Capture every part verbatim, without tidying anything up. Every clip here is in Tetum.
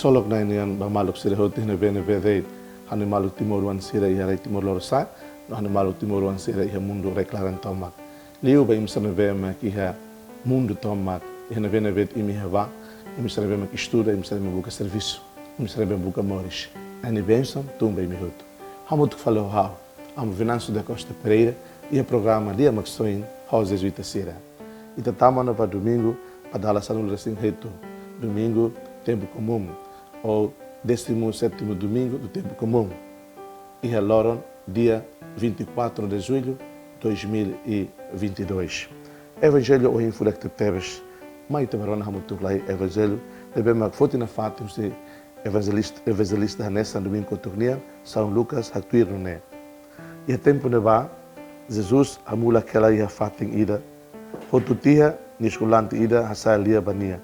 Ksolok Na'i nian ba maluk sira hotu iha ne'ebé-ne'ebé de'it, ha'u-nia maluk timoroan sira iha rai Timor Lorosa'e, no ha'u-nia maluk timoroan sira iha mundu rai-klaran tomak. Liu ba imi sira ne'ebé mak iha mundu tomak, iha ne'ebé-ne'ebé imi iha bá, imi sira ne'ebé mak estuda, imi sira ne'ebé buka servisu, imi sira ne'ebé buka moris. Na'i nia bensaun tun ba imi hotu. Hamutuk fali ho ha'u, Amu Venâncio da Costa Pereira, iha programa Lia Maksoin ho Jezuita sira. Ita tama ona ba domingu, ba dala sanulu-resin-hitu, domingu, tempu komún, ou décimo sétimo domingo do tempo comum. Iha loron dia vinte e quatro de julho dois mil e vinte e dois. Evanjellu ohin furak tebetebes. Mai ita bá rona hamutuk lai Evanjellu ne'ebé mak foti nafatin husi evanjelista, evanjelista hanesan domingu kotuk nian, São Lucas haktuir nune'e: Iha tempu ne'ebá, Jesus hamulak hela iha fatin ida, hotu tiha nia eskolante ida hasa'e lia ba nia: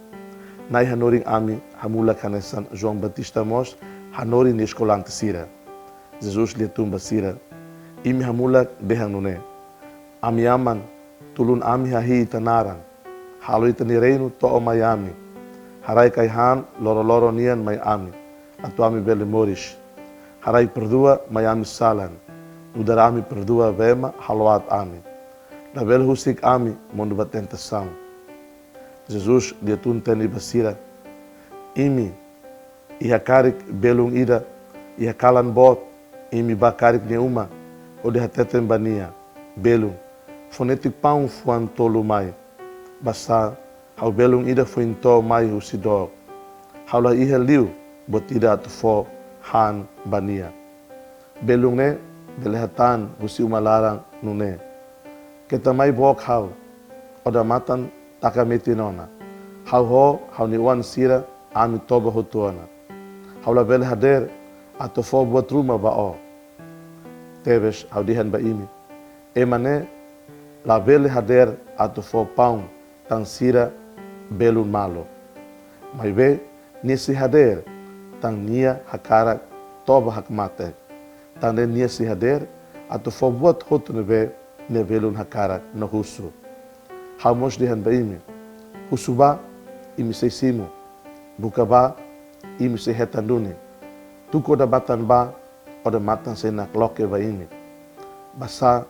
Na'i, hanorin ami hamulak hanesan João Batista mós hanorin nia eskolante sira. Jesus lia-tun ba sira: Imi hamulak dehan nune'e: Ami Aman, tulun ami hahi'i Ita naran. Halo Ita-nia reinu to'o mai ami. Haraik ai-han loroloron nian mai ami, atu ami bele moris. Haraik perdua mai ami salan, nu'udar ami perdua ba ema halo aat ami. Labele husik ami monu ba tentasaun. Jesus lia-tun teni ba sira: Imi iha karik belun ida iha kalan boot, imi bá karik nia uma, hodi hateten ba nia: Belun, fó netik paun fuan tolu mai, basá ha'u belun ida foin-to'o mai husi dook. Ha'u la iha liu buat ida atu fó han ba nia. Belun ne'e bele hatán husi uma laran nune'e: Keta mai book ha'u, odamatan taka metin ona. Ha'u ho ha'u-nia oan sira, ami toba hotu ona. Ha'u labele hadeer atu fó buat ruma ba ó. Tebes ha'u dehan ba imi: Ema ne'e labele hadeer atu fó paun tan sira belun malu. Maibé nia sei hadeer tan nia hakarak toba hakmatek. Tan ne'e nia sei hadeer atu fó buat hotu ne'ebé nia belun hakarak no husu. Ha'u mós dehan ba imi: Husu bá, imi sei simu. Buka bá, imi sei hetan duni. Tuku odamatan bá, odamatan sei nakloke ba imi. Basá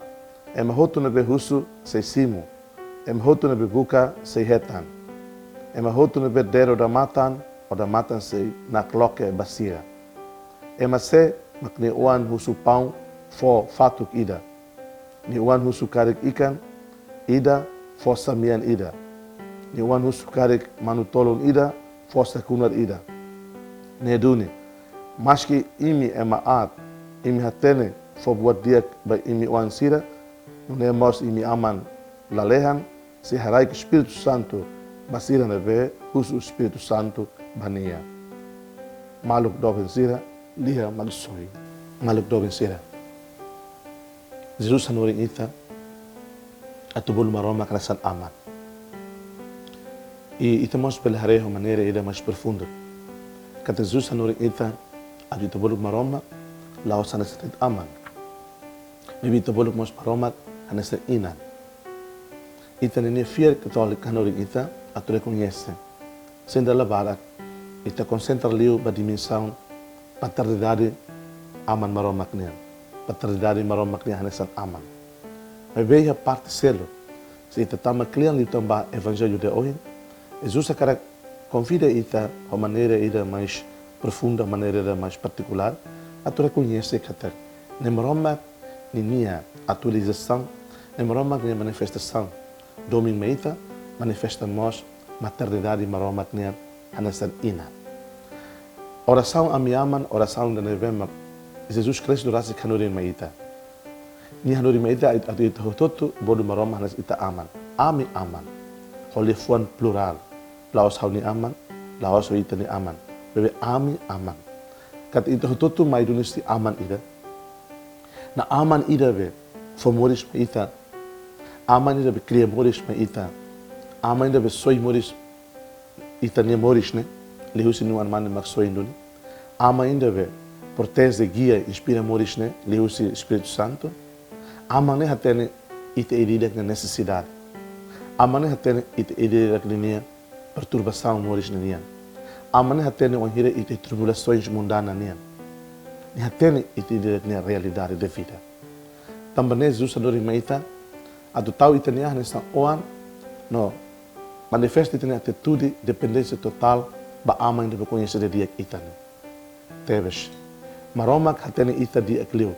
ema hotu ne'ebé husu sei simu, ema hotu ne'ebé buka sei hetan, ema hotu ne'ebé deer odamatan, odamatan sei nakloke ba sira. Ema sé mak nia oan husu paun fó fatuk ida? Nia oan husu karik ikan ida fó samian ida. Nia oan husu karik manu-tolun ida fó sakunar ida. Ne'e duni, maski imi ema aat, imi hatene fó buat di'ak ba imi oan sira, nune'e mós imi Aman lalehan sei haraik Espíritu Santu ba sira ne'ebé husu Espíritu Santu ba nia. Maluk doben sira, Lia Maksoin. Maluk doben sira, Jesus hanorin ita atu bolu Maromak hanesan Aman. I ita mós bele haree ho maneira ida mais profundu katak Jesus hanorin ita atu ita bolu Maromak la'ós hanesan de'it Aman, maibé ita bolu mós Maromak hanesan Inan. Ita-nia fiar Katólika hanorin ita atu rekoñese, seidauk la barak ita konsentra liu ba dimensaun paternidade Aman Maromak nian, paternidade Maromak nian hanesan Aman. Maibé iha parte seluk, se ita tama kle'an liután ba Evanjellu de ohin, Jesus hakarak konvida ita ho maneira ida mais profunda, maneira ida mais partikulár, atu rekoñese katak ne'e Maromak ninia atualizasaun, ne'e Maromak ninia manifestasaun domin mai ita, manifesta mós maternidade Maromak nian hanesan Inan. Orasaun Ami Aman, orasaun ida ne'ebé mak Jesus Kristu rasik hanorin mai ita. Nia hanorin mai ita, atu ita hotu-hotu bolu Maromak hanesan ita Aman. Ami Aman. Ho liafuan plurál. La'ós ha'u-nia Aman, la'ós ho ita-nia Aman. Maibé Ami Aman. Katak ita hotu-hotu mai duni husi Aman ida. No Aman ida be fó moris mai ita. Aman ida be kria moris mai ita. Aman ida be soi moris, ita-nia moris ne'e liuhusi nia Oan-Mane Maksoin duni. Aman ida be proteje, gia, inspira moris ne'e liuhusi Espíritu Santu. Aman ne'e hatene ita ida-idak nia nesesidade. Aman ne'e hatene ita ida-idak ninia perturbasaun moris ninian. Aman ne'e hatene wainhira ita iha tribulasoens mundana nian. Nia hatene ita-nia realidade de vida. Tanba ne'e Jesus hanorin mai ita atu tau ita-nia an hanesan oan no manifesta ita-nia atitude dependénsia totál ba Aman ne'ebé koñese didi'ak ita ne'e. Tebes, Maromak hatene ita di'ak liu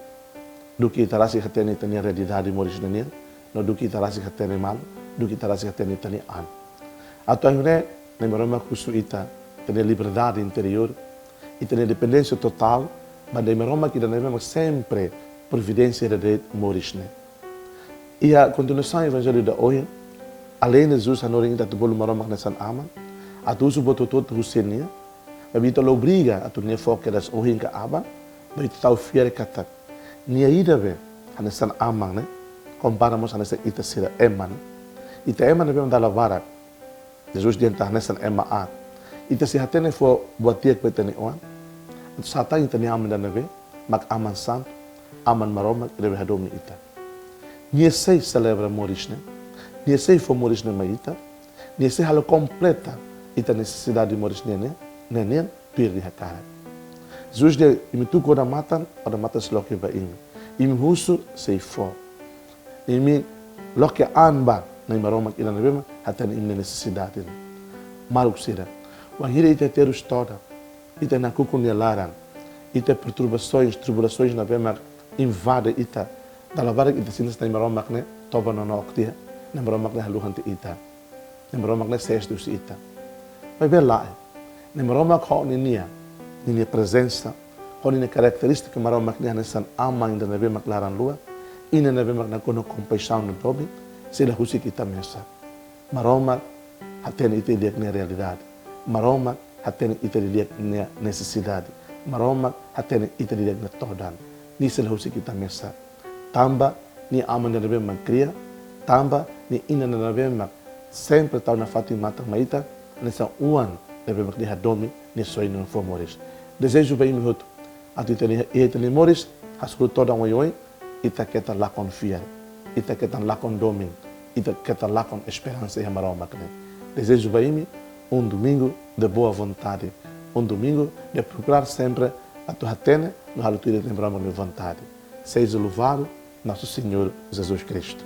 duké ita rasik hatene ita-nia realidade moris ne'e nian, no duké ita rasik hatene malu, duké ita rasik hatene ita-nia an. Atu nune'e, Nai Maromak husu ita, ita-nia liberdade interiór, ita-nia dependénsia totál ba Nai Maromak ida ne'ebé mak sempre providénsia iha ita-nia moris ne'e. Iha kontinuasaun Evanjellu ida ohin, aleinde Jesus hanorin ita atu bolu Maromak hanesan Aman, atu husu buat hotu-hotu husi Nia, maibé ita la obriga atu Nia fó kedas ohin ka aban, maibé ita tau fiar katak Nia ida be hanesan Aman ne'e, kompara mós hanesan ita sira ema ne'e. Ita ema ne'ebé mak dala barak, Jesus dehan ita hanesan ema aat. Ita sei hatene fó buat di'ak ba ita-nia oan. Entaun sá tan ita-nia Aman ida ne'ebé mak Aman Santu, Aman Maromak ida be hadomi ita. Nia sei selebra moris ne'e, Nia sei fó moris ne'e mai ita, Nia sei halo kompleta ita nesesidade moris ne'e nian, ne'e nian tuir Nia hakarak. Jesus dehan, imi tuku odamatan, odamatan sei loke ba imi. Imi husu, sei fó. Imi loke an ba Nai Maromak ida ne'ebé mak hatene imi-nia nesesidade ne'e. Maluk sira, wainhira ita terus todan, ita nakukun nia laran, ita perturbasoens, tribulasoens ne'ebé mak invade ita, dala barak ita sente Nai Maromak ne'e toba nonook tiha, Nai Maromak ne'e haluha tiha ita, Nai Maromak ne'e sees tiha husi ita. Maibé lae, Nai Maromak ho ninia, ninia prezensa, ho ninia karakterístika Maromak nian hanesan Aman ida ne'ebé mak laran-luak, ida ne'ebé mak nakonu kompaixaun no domin, sei la husik ita mesak. Maromak hatene ita di'ak nia realidade. Maromak hatene ita di'ak nia nesesidade. Maromak hatene ita di'ak nia todan. Nia sei la husik ita mesak. Tanba Nia Aman ida ne'ebé mak kria, tanba Nia Inan ida ne'ebé mak sempre tau nafatin matan mai ita, hanesan oan ne'ebé mak Nia hadomi, Nia soe, Nia fó moris. Dezeju ba imi hotu atu ita-nia, iha ita-nia moris, hasoru todan oioin, ita keta lakon fiar, ita keta lakon domin, ita keta lakon esperansa iha Maromak ne'e. Dezeju ba imi um domingo de boa vontade, um domingo de procurar sempre atu hatene no halo tuir Nai Maromak nia vontade. Seja louvado nosso Senhor Jesus Cristo.